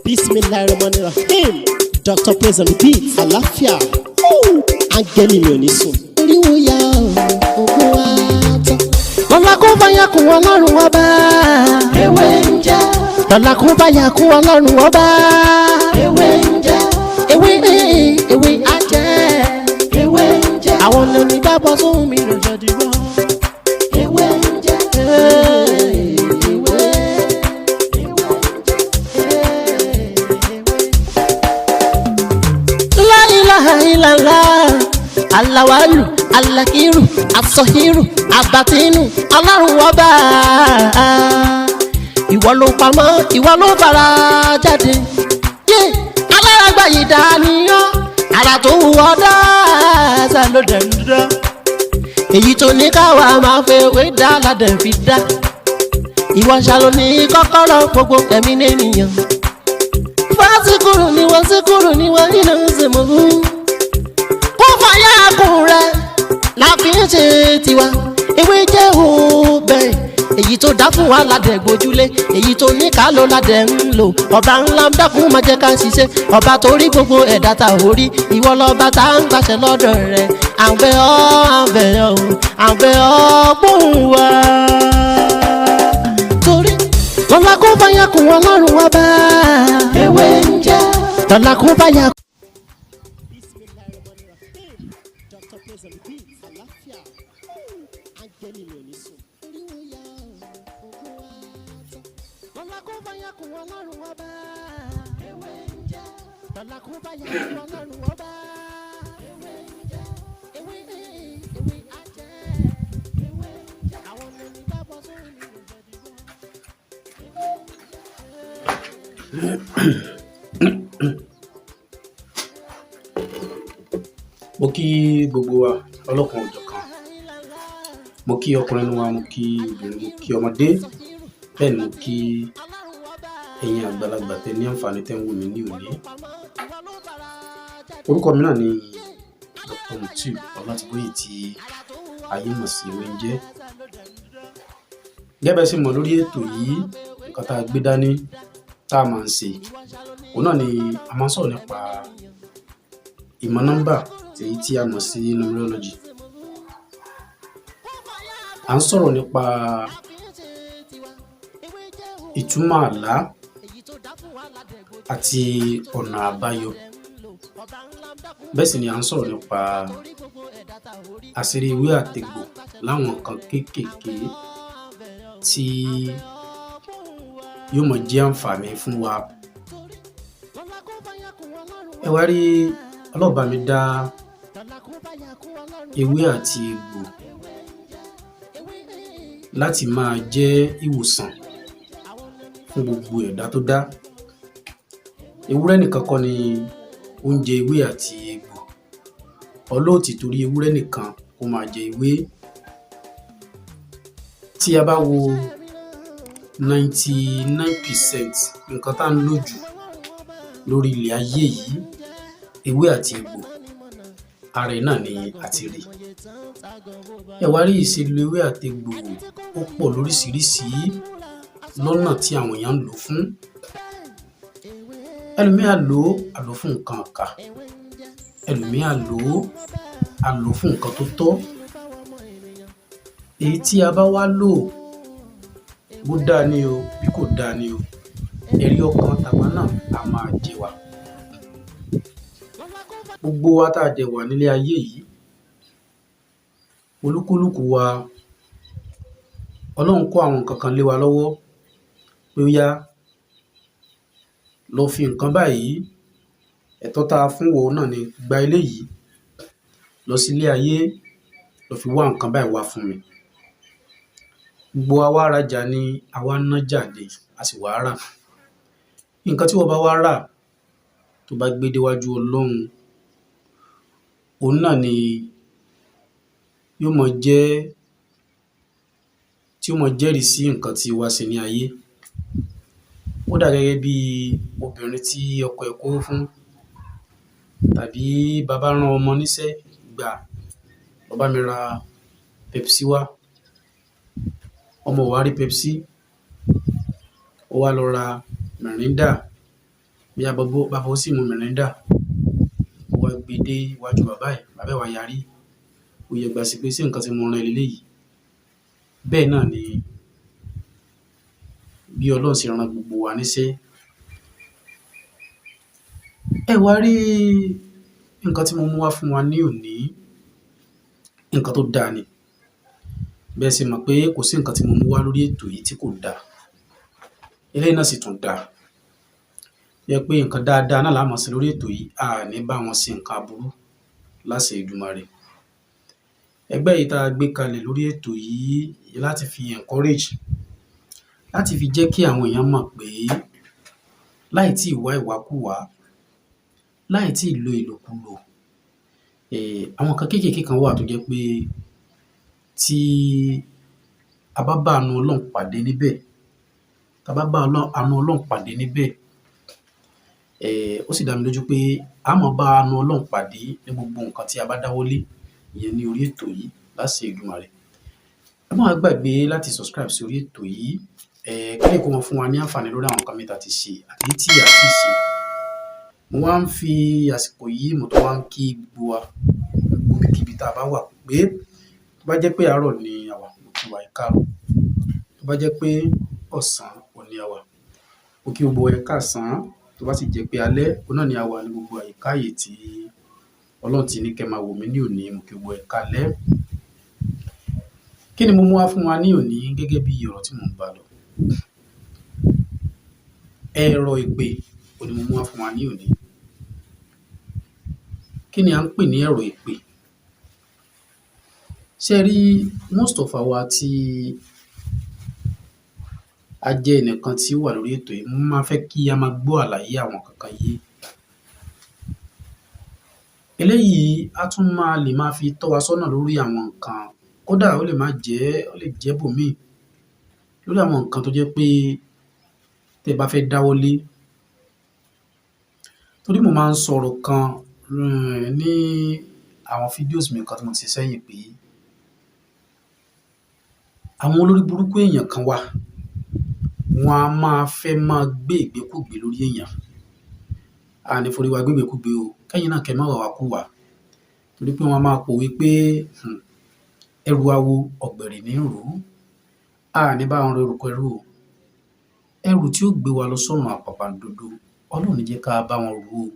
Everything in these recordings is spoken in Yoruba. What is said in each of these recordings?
Bismillahirrahmanirrahim. Dr. Praise on the beat. Àlàáfíà. Áńgẹ́lì mi ò ní sùn. Oríwo ya ògùn wa tán. Lọ́la kó bá yà kún Ọlọ́run Ọba. Ewé ń jẹ́. Lọ́la kó bá yà kún Ọlọ́run Ọba. Ewé ń jẹ́. Ewé ewé á jẹ́. Ewé ń jẹ́. Àwọn onígbàgbọ́ sóhun mi ló jọ dìbò. Ewé ń jẹ́. Ewé. La ilaha illallah. Alawalu, alakiru, asọhiru, abatinu, Ọlọ́run Ọba. Ìwọ ló pamọ́, ìwọ ló fara jáde. Yé alárágbá yìí dániyàn, ara tó wù ọ́ dáadáa ló dẹ̀ ń dán. Èyí tó ní káwa máa fẹ́ wé dá ládẹ̀ fi dá. Ìwọ ṣàlò ní kọ́kọ́rọ́ gbogbo ẹ̀mí nìyẹn. Fásikúrú ni wọ́n síkúrú ni wọ́n nínú ìsìnkú. Kó fàyà kùn rẹ̀ la fi ń ṣe tiwa. Ewé jẹ́ òbẹ̀. Èyí tó dá fún wa ládẹ̀ gbójúlé. Èyí tó ní ká ló ládẹ̀ ń lò. Ọba ńlá ń dákun máa jẹ́ ká ṣiṣẹ́. Ọba tó rí gbogbo ẹ̀dá ta ò rí. Ìwọ lọ́ba tá ń gbàṣẹ lọ́dọ̀ rẹ̀. À ń bẹ̀ ọ́, à ń bẹ̀ ọ́, à ń bẹ̀ ọ́ gbóhùn wa. Torí lọ́la kó bá yà kún Ọlọ́run Ọba. Ewé ń jẹ́. Lọ́la kó bá yà. Dr. Praise on the beat. Àlàáfíà. Áńgẹ́lì mi ò ní sùn. Oríwo ya ògùn wa tán. Lọ́la kó bá yà kún Ọlọ́run Ọba. Ewé ń jẹ́. Lọ́la kó bá yà kún Ọlọ́run Ọba. Ewé ń jẹ́. Ewé ewé á jẹ́. Ewé ń jẹ́. Àwọn onígbàgbọ́ sóhun mi ló jẹ́ dìbò. Mo kí gbogbo wa ọlọ́kan òjọ̀kan. Mo kí ọkùnrin nínú wa, mo kí obìnrin, mo kí ọmọdé, bẹ́ẹ̀ ni mo kí ẹ̀yin àgbàlagbà tẹ ní àǹfààní tẹ́ ń wò mí ní òní. Orúkọ mi náà ni Dr. Mutiu Ọlátìbóyè tí ayé mọ̀ sí Ewé ń jẹ́. Gẹ́gẹ́ bẹ́ẹ̀ sì mọ̀ lórí ètò yìí, nǹkan tá a gbé dání tá a máa ń ṣe, òun náà ni a máa ń sọ̀rọ̀ nípa ìmọ̀ nọ́mbà èyí tí a mọ̀ sí numerology. À ń sọ̀rọ̀ nípa ìtumọ̀ àlá àti ọ̀nà àbáyọ. Bẹ́ẹ̀ sì ni à ń sọ̀rọ̀ nípa àṣírí ewé àtegbò láwọn nǹkan kéékèèké tí yóò máa jẹ́ àǹfààní fún wa. Ẹ wá rí Ọlọ́run bá mi dá ewé àti egbò láti máa jẹ́ ìwòsàn fún gbogbo ẹ̀dá tó dá. Ewúrẹ́ nìkan kọ́ ni ó ń jẹ ewé àti egbò. Ọlọ́run ò tìtorí ewúrẹ́ nìkan kó máa jẹ ewé. Tí a bá wo 99% nǹkan tá ń lò jù lórí ilẹ̀ ayé yìí, ewé àti egbò, ara ẹ̀ náà ni a ti rí. Ẹ wá rí ìṣèlò ewé àti egbò, ó pọ̀ lóríṣiríṣi lọ́nà tí àwọn èèyàn ń lò ó fún. Ẹlòmíì á lò ó, á lò ó fún nǹkan ìkà. Ẹlòmíì á lò ó, á lò ó fún nǹkan tó tọ́. Èyí tí a bá wá lò, bó dáa ni o, bí kò dáa ni o, ẹ̀rí ọkàn tàwa náà á máa jẹ wá. Gbogbo wa tá a dẹ̀ wà nílé ayé yìí, olúkúlùkù wa, Ọlọ́run kó àwọn nǹkan kan lé wa lọ́wọ́ pé ó yá, lọ fi nǹkan báyìí, ẹ̀tọ́ tá a fún wọ náà ni gba eléyìí lọ sí ilé ayé, lọ fi wá nǹkan báyìí wá fún mi. Gbogbo wa wá rajà ni, àwa nájà ni, a sì wá rà. Nǹkan tí wọ́n bá wá rà tó bá gbé déwájú Ọlọ́run, òun náà ni yóò máa jẹ́ tí ó máa jẹ́rìí sí nǹkan tí wá ṣe ní ayé. Ó dà gẹ́gẹ́ bí obìnrin tí ọkọ ẹ̀ kówó fún, tàbí bàbá rán ọmọ níṣẹ́, gbà lọ bá mi ra Pepsi wá. Ọmọ ò wá rí Pepsi, ó wá lọ ra Mirinda. Bóyá bàbá ó sì mu Mirinda, ó wá gbé dé iwájú bàbá ẹ̀, bàbá ẹ̀ wá yarí. Ó yẹgba sí pé ṣé nǹkan tí mo rán ẹ leléyìí? Bẹ́ẹ̀ náà ni bí Ọlọ́run ṣe rán gbogbo wa níṣẹ́. Ẹ wá rí nǹkan tí mo mú wá fún wa ní òní, nǹkan tó dáa ni. Bẹ́ẹ̀ sì mọ̀ pé kò sí nǹkan tí mo mú wá lórí ètò yìí tí kò dáa. Eléyìí náà sì tún dáa. Jẹ́ pé nǹkan dáadáa náà la máa ṣe lórí ètò yìí, a ní bá wọn ṣe nǹkan aburú láṣẹ Èdùmàrè. Ẹgbẹ́ yìí tá a gbé kalẹ̀ lórí ètò yìí láti fi encourage, láti fi jẹ́ kí àwọn èèyàn mọ̀ pé láì tí ì wá ìwákúwàá, láì tí ì lo ìlòkulò, àwọn nǹkan kéékèèké kan wà tó jẹ́ pé tí a bá bá àánú Ọlọ́run pàdé níbẹ̀, tá a bá bá àánú Ọlọ́run pàdé níbẹ̀, ó sì dá mi lójú pé a máa bá àánú Ọlọ́run pàdé ní gbogbo nǹkan tí a bá dáwọ́lé, ìyẹn ní orí ètò yìí láṣẹ Èdùmàrè. Ẹ má wá gbàgbé láti subscribe sí orí ètò yìí, kí lè kó wọn fún wa ní àǹfààní lórí àwọn nǹkan mi tá a ti ṣe àti èyí tí a ti ṣe. Mo wá ń fi àsìkò yìí, mo tún wá ń kí gbogbo wa, gbogbo ibikíbi tá a bá wà pé tó bá jẹ́ pé àárọ̀ ni a wà, mo kí wa ẹ káàárọ̀. Tó bá jẹ́ pé ọ̀sán òun ni a wà, mo kí gbogbo wa ẹ káàsán. Tó bá sì jẹ́ pé alẹ́, òun náà ni a wà ní gbogbo àyíká àyè tí Ọlọ́run ti ní kí ẹ máa wò mí ní òní, mo kí gbogbo ẹ káalẹ́. Kí ni mo mú wá fún wa ní òní gẹ́gẹ́ bí ọ̀rọ̀ tí mò ń bá lọ? Ẹ̀rọ ìpè òun ni mo mú wá fún wa ní òní. Kí ni à ń pè ní ẹ̀rọ ìpè? Ṣé ẹ rí, most of àwa tí a jẹ́ ẹnìkan tí ó wà lórí ètò yìí, mo máa fẹ́ kí a máa gbọ́ àlàyé àwọn nǹkan kan yé. Eléyìí á tún máa lè máa fi tọ́ wa sọ́nà lórí àwọn nǹkan, kódà ó lè má jẹ́, ó lè jẹ́ bòmíì, lórí àwọn nǹkan tó jẹ́ pé tẹ́ ẹ bá fẹ́ dáwọ́lé. Torí mo máa ń sọ̀rọ̀ kan ní àwọn videos mi kan tí mo ti ṣe sẹ́yìn pé àwọn olórí burúkú èèyàn kan wà, wọ́n á máa fẹ́ máa gbé ìgbékúgbé lórí èèyàn. A ní forí wa gbé ìgbékúgbé o, kẹ́yìn náà kẹ́ má wà wá kú wà. Torí pé wọ́n á máa pòwe pé ẹrù awo ọ̀gbẹ̀rì ní rù ú. A ní bá wọn ro ẹrù o. Ẹrù tí ó gbé wa lọ sọ́run àpàpàǹdodo, Ọlọ́run ní jẹ́ ká bá wọn rù ú o.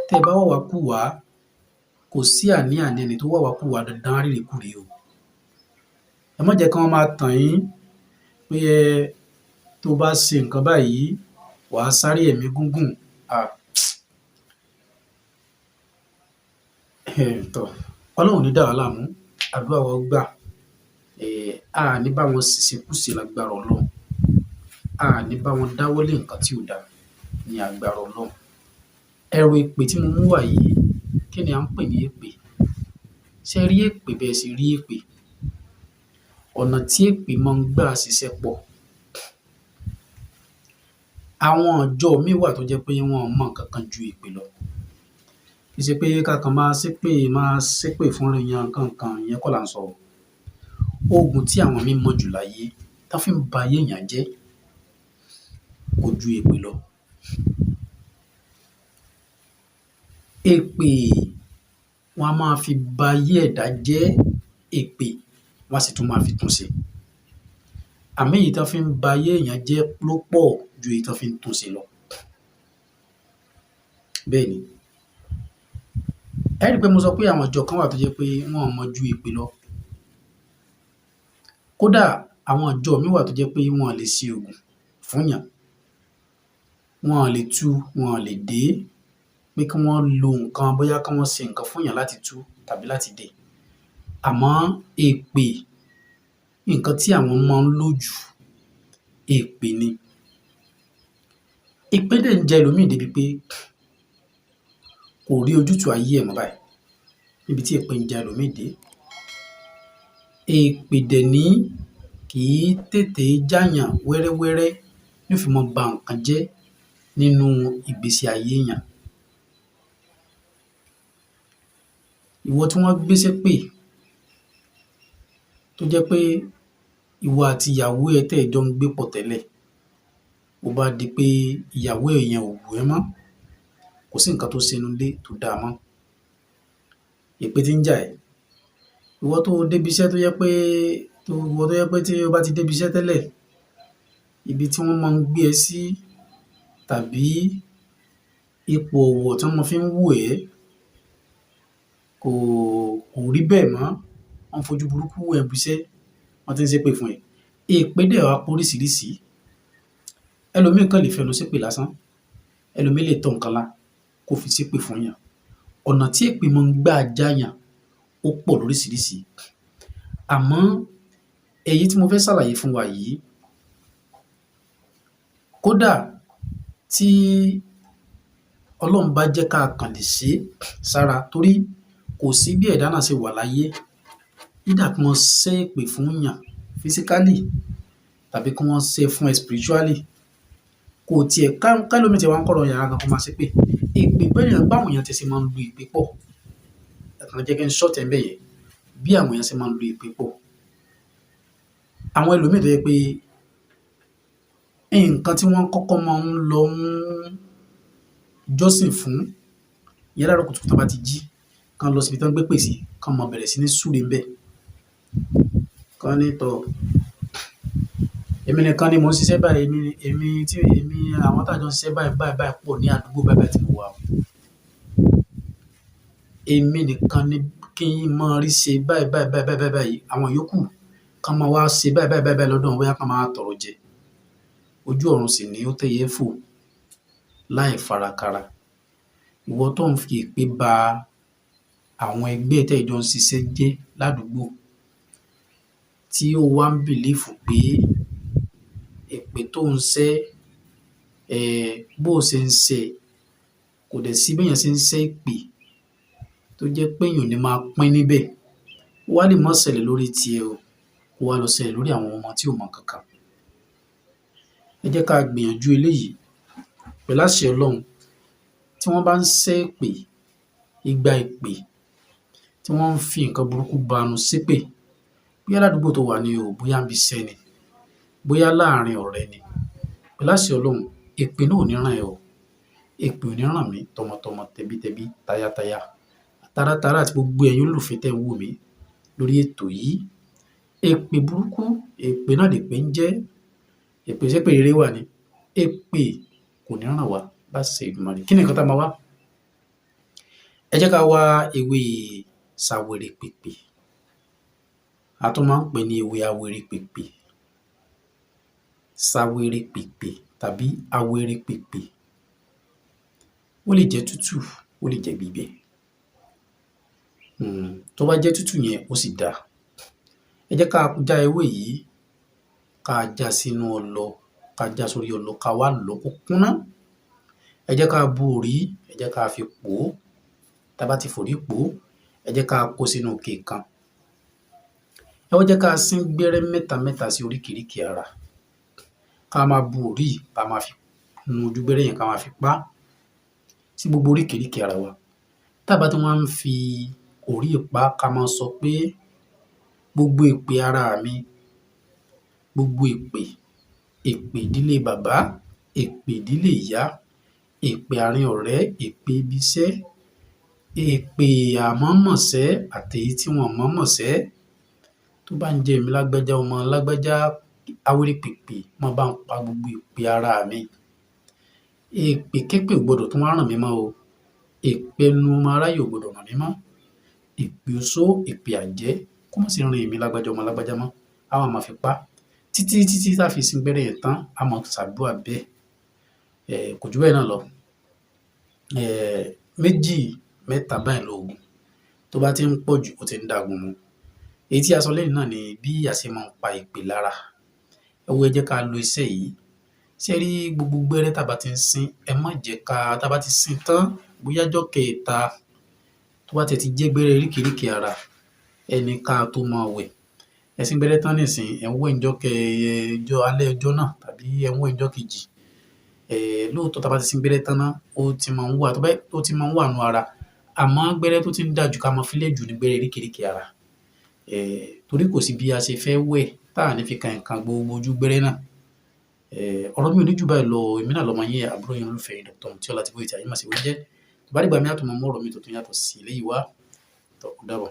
Tẹ́ ẹ bá wà wá kú wá, kò sí àní-àní ẹni tó wà wá kú wá dandan á rírìkúrìí o. Ẹ má jẹ́ kí wọ́n máa tàn yín pé ẹ tó bá ṣe nǹkan báyìí, wà á sáré ẹ̀mí gígùn. Tọ́, Ọlọ́run ò ní dà wá láàmú, àdúrà wa ó gbà. A ní bá wọn ṣìṣekúṣe lágbára Ọlọ́run. A ní bá wọn dáwọ́lé nǹkan tí ò dáa ní agbára Ọlọ́run. Ẹ̀rọ ìpè tí mo mú wá yìí, kí ni à ń pè ní èpè? Ṣé ẹ rí èpè bẹ́ẹ̀ sì rí èpè? Ọ̀nà tí èpè máa ń gbà ṣiṣẹ́ pọ̀. Àwọn ìjọ míì wà tó jẹ́ pé wọ́n ò mọ nǹkan kan ju èpè lọ. Kì í ṣe pé ká kan máa ṣépè fún èèyàn nǹkan kan, ìyẹn kọ́ là ń sọ o. Oògùn tí àwọn míì mọ̀ jù láyé, tá fi ń ba ayé èèyàn jẹ́, kò ju èpè lọ. Èpè wọ́n á máa fi ba ayé ẹ̀dá jẹ́, èpè wọ́n á sì tún máa fi tún ṣe. Àmọ́ èyí tán fi ń ba ayé èèyàn jẹ́ ló pọ̀ ju èyí tán fi ń tún ṣe lọ. Bẹ́ẹ̀ ni. Ẹ rí pé mo sọ pé àwọn ìjọ kan wà tó jẹ́ pé wọ́n ò mọ̀ ju èpè lọ. Kódà àwọn ìjọ míì wà tó jẹ́ pé wọ́n ò lè ṣe òògùn fún èèyàn. Wọ́n ò lè tú, wọ́n ò lè dé pé kí wọ́n lo nǹkan, bóyá kí wọ́n ṣe nǹkan fún èèyàn láti tú tàbí láti dè. Àmọ́ èpè, nǹkan tí àwọn máa ń lò jù, èpè ni. Èpè dẹ̀ ń jẹ ẹlòmíì débi pé kò rí ojútùú ayé ẹ̀ mọ́ báyìí. Níbi tí èpè ń jẹ ẹlòmíì dé. Èpè dẹ̀ ní kì í tètè jáyàn wẹ́rẹ́wẹ́rẹ́ ní ó fi máa ba nǹkan jẹ́ nínú ìgbésí ayé èèyàn. Ìwọ tí wọ́n gbé ṣépè tó jẹ́ pé ìwọ àti ìyàwó ẹ tẹ́ ẹ jọ ń gbé pọ̀ tẹ́lẹ̀. Ó bá di pé ìyàwó ẹ̀ yẹn ò wù ẹ́ mọ́, kò sí nǹkan tó ṣe nínú ilé tó dáa mọ́. Èpè tí ń jà ẹ́. Ìwọ tó o débi iṣẹ́ tó jẹ́ pé ìwọ tó jẹ́ pé tí o bá ti débi iṣẹ́ tẹ́lẹ̀, ibi tí wọ́n máa ń gbé ẹ sí tàbí ipò ọ̀wọ̀ tí wọ́n máa fi ń wò ẹ́ kò rí bẹ́ẹ̀ mọ́. Wọ́n fojú burúkú wò ẹ́ níbi iṣẹ́, wọ́n ti ń ṣépè fún ẹ. Èpè dẹ̀ wá pé oríṣiríṣi. Ẹlòmíì kàn lè fẹnu ṣépè lásán, ẹlòmíì lè tọ́ nǹkan lá kó fi ṣépè fún yàn. Ọ̀nà tí èpè máa ń gbà jáyàn ó pọ̀ lóríṣiríṣi. Àmọ́ èyí tí mo fẹ́ ṣàlàyé fún wa yìí, kódà tí Ọlọ́run bá jẹ́ ká kàn lè ṣe sára, torí kò sí bí ẹ̀dá náà ṣe wà láyé, either kí wọ́n ṣẹ́ èpè fún yàn physically tàbí kí wọ́n ṣẹ́ fún ẹ spiritually. Kò tiẹ̀ kẹ́lòmíì tiẹ̀ wá ń kọ̀rọ̀ yàrá kan kó máa ṣépè. Èpè bẹ́ẹ̀ báwọn èèyàn ti ṣe máa ń lo èpè pọ̀. Ẹ kàn jẹ́ kí n short ẹ̀ ńbẹ̀ yẹn. Bí àwọn èèyàn ṣe máa ń lo èpè pọ̀. Àwọn ẹlòmíì tó jẹ́ pé nǹkan tí wọ́n kọ́kọ́ máa ń lọ ń jọ́sìn fún, ìyẹn láàárọ̀ kùtùkùtù tán bá ti jí, kán lọ síbi tán gbépè sí, kán máa bẹ̀rẹ̀ sí ní súre ńbẹ̀. Kán ní tọ̀, èmi nìkan ni mò ń ṣiṣẹ́ báyìí, èmi, èmi tí èmi àwọn tá jọ ń ṣiṣẹ́ báyìí báyìí báyìí pọ̀ ní àdúgbò báyìí báyìí tí mo wà o. Èmi nìkan ni kí n máa rí ṣe báyìí báyìí báyìí báyìí báyìí, àwọn yòókù kán máa wá ṣe báyìí báyìí báyìí lọ́dọ̀ wọn, bóyá kán máa tọrọ jẹ. Ojú ọ̀run sì ni ó tẹ́yẹ fò láì farakara. Ìwọ tó ń fi èpè ba àwọn ẹgbẹ́ tẹ́ ẹ jọ ń ṣiṣẹ́ jẹ́ ládùúgbò, tí o wá ń believe pé èpè tó ń ṣẹ́, bó ṣe ń ṣẹ, kò dẹ̀ sí béèyàn ṣe ń ṣẹ́ èpè tó jẹ́ pé èèyàn ò ní máa pín níbẹ̀. Ó wá lè má ṣẹlẹ̀ lórí tiẹ̀ o, kó wá lọ ṣẹlẹ̀ lórí àwọn ọmọ tí ò mọ nǹkan kan. Ẹ jẹ́ ká gbìyànjú eléyìí pẹ̀lú àṣẹ Ọlọ́run. Tí wọ́n bá ń ṣẹ́ èpè, igba èpè, tí wọ́n ń fi nǹkan burúkú banu ṣépè, bóyá ládùúgbò tó wà ní o, bóyá níbi iṣẹ́ ni, bóyá láàrin ọ̀rẹ́ ni, pẹ̀lú àṣẹ Ọlọ́run, èpè náà ò ní ràn ẹ́ o. Èpè ò ní ràn mí tọmọtọmọ, tẹbítẹbí, tayátayá, taratara àti gbogbo ẹ̀yin olólùfẹ́ tẹ́ ń wò mí lórí ètò yìí. Èpè burúkú, èpè náà lèpè ń jẹ́. Èpè ṣépè rere wà ni. Èpè kò ní ràn wá láṣẹ Èdùmàrè. Kí ni nǹkan tá a máa wá? Ẹ jẹ́ ká wá ewé ṣàwèrèpèpè. A tún máa ń pè ní ewé awèrèpèpè. Ṣàwèrèpèpè tàbí awèrèpèpè. Ó lè jẹ́ tútù, ó lè jẹ́ gbígbẹ. Tó bá jẹ́ tútù yẹn, ó sì dáa. Ẹ jẹ́ ká já ewé yìí, ká já sínú ọlọ, ká já sórí ọlọ, ká wá lọ̀ kó kúnná. Ẹ jẹ́ ká bu òrí, ẹ jẹ́ ká fi pò ó. Tá bá ti fòrí pò ó, ẹ jẹ́ ká kó sínú ike kan. Ẹ wá jẹ́ ká sín gbẹ́rẹ́ mẹ́ta mẹ́ta sí oríkèéríkèé ara. Ká máa bu òrí yìí, ká máa fi nu ojú gbẹ́rẹ́ yẹn, ká máa fi pá sí gbogbo oríkèéríkèé ara wa. Tá bá tí wọ́n ń fi òrí pa, ká máa sọ pé gbogbo èpè ara mi, gbogbo èpè, èpè ìdílé bàbá, èpè ìdílé ìyá, èpè àárín ọ̀rẹ́, èpè ibi iṣẹ́, èpè àmọ̀ọ́mọ̀ṣẹ́ àti èyí tí wọn ò mọ̀ọ́mọ̀ṣẹ́ tó bá ń jẹ́ èmi lágbájá ọmọ lágbájá, awèrèpèpè máa bá ń pa gbogbo èpè ara mi. Èpè képè ò gbọdọ̀ tún wá ràn mí mọ́ o. Èpè ẹnu ọmọ aráyé ò gbọdọ̀ ràn mí mọ́. Èpè oṣó, èpè àjẹ́ kó má ṣe ràn èmi lágbájá ọmọ lágbájá mọ́. A wá máa fi pa títí títí tá fi sín gbẹ́rẹ́ yẹn tán, a máa ṣàdúrà bẹ́ẹ̀. Kò ju bẹ́ẹ̀ náà lọ. Méjì mẹ́ta báyìí lóògùn. Tó bá ti ń pọ̀ jù, ó ti ń dàgún mu. Èyí tí a sọ lẹ́yìn náà ni bí a ṣe máa ń pa èpè lára. Ẹ wo, ẹ jẹ́ ká lo iṣẹ́ yìí. Ṣé rí gbogbo gbẹ́rẹ́ tá bá ti ń sín, ẹ má jẹ́ ká, tá bá ti sín tán, bóyá ọjọ́ kẹta tó bá tiẹ̀ ti jẹ́ gbẹ́rẹ́ oríkèéríkèé ara, ẹni ká tó máa wẹ̀. Ẹ sín gbẹ́rẹ́ tán nísìnyí, ẹ ń wẹ̀ ńjọ́ ọjọ́ alẹ́ ọjọ́ náà tàbí ẹ ń wẹ̀ ńjọ́ kejì. Lóòótọ́ tá bá ti sín gbẹ́rẹ́ tán náà, ó ti máa ń wà, tó bá, ó ti máa ń wà nínú ara. Àmọ́ gbẹ́rẹ́ tó ti ń dà jù ká máa fi lẹ̀ jù ní gbẹ́rẹ́ oríkèéríkèé ara. Torí kò sí bí a ṣe fẹ́ wẹ̀ tá à ní fi kànkàn gbogbo ojú gbẹ́rẹ́ náà. Ọ̀rọ̀ mi ò ní jù báyìí lọ. Èmi náà lọmọ yín, àbúrò yín, olólùfẹ́ yín, Dr. Mutiu Ọlátìbóyè tí ayé mà sí wọ́n jẹ́. Tó bá dìgbà mi, àtúmọ̀ mú ọ̀rọ̀ mi tuntun yàtọ̀ sí eléyìí wá. Tó, ó dàbọ̀.